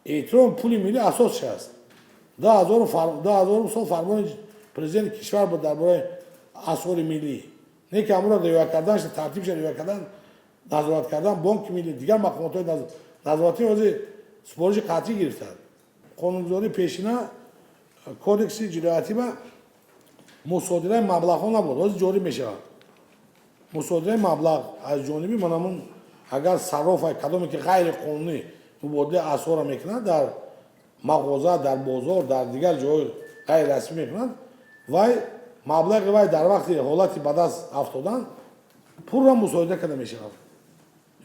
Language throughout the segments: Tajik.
Эҳтироми пули миллӣ асосш аст. 2000 сол фармони президенти кишвар буд дар бораи асъори миллӣ. Не ки ҳамонро риоя кардан, тартибша риоя кардан, назорат кардан Бонки миллӣ, дигар мақомотҳои назоратӣ ҳозир супориши қатъӣ гирифтанд. Қонунгузории пешина, кодекси ҷиноятӣ ба мусодираи маблағҳо набуд, ҳозир ҷорӣ мешавад. Мусодираи маблағ аз ҷониби манамун, агар сарроф кадоме ки ғайриқонунӣ мубодилаи асъорро мекунад, дар мағоза, дар бозор, дар дигар ҷойҳои ғайрирасмӣ мекунад, вай маблағи вай дар вақти ҳолати ба даст афтодан пурра мусодира карда мешавад.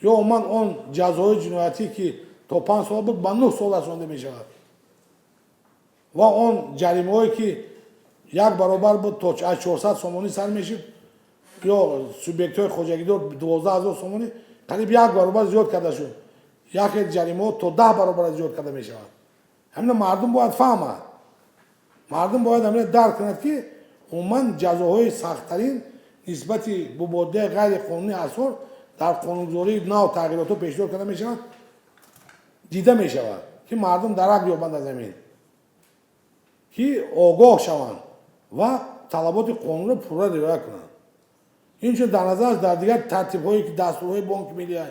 Ё умуман он ҷазоҳои ҷиноятӣ, ки то 5 сол буд, ба 9 сол расонда мешавад, ва он ҷаримаҳое ки як баробар буд, то аз 400 сомонӣ сар мешуд, ё субъектҳои хоҷагидор 12 000 сомонӣ, қариб як баробар зиёд карда шуд. Яке ҷаримаҳо то 10 баробар зиёд карда мешавад. Ҳамина мардум бояд фаҳмад, мардум бояд ҳамина дарк кунад, ки умуман ҷазоҳои сахттарин нисбати мубодилаи ғайриқонунии асъор дар қонунгузории нав тағйиротҳо пешниҳод карда мешавад, дида мешавад, ки мардум дарак ёбанд аз ҳамин, ки огоҳ шаванд ва талаботи қонунро пурра риоя кунанд. Инчунин дар назар аст, дар дигар тартибҳое ки дастурҳои Бонки миллӣ,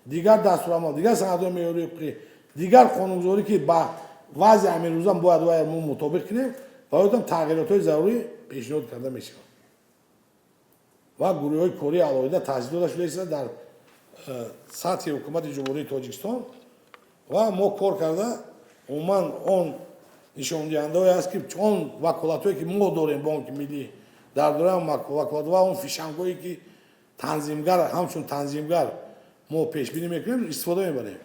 дигар дастурамал, дигар санадҳои меъёрии ҳуқуқӣ, дигар қонунгузорӣ, ки ба вазъи ҳаминрӯза бояд вай мо мутобиқ кунем, ва тағйиротҳои зарурӣ пешниҳод карда мешавад ва гурӯҳҳои кории алоҳида таъсис дода шуда истода дар сатҳи Ҳукумати Ҷумҳурии Тоҷикистон. Ва мо кор карда, умуман он нишондиҳандаҳое аст, ки он ваколатҳое ки мо дорем, Бонки миллӣ дар доираи ваколат ва он фишангҳое ки танзимгар, ҳамчун танзимгар мо пешбинӣ мекунем, истифода мебарем.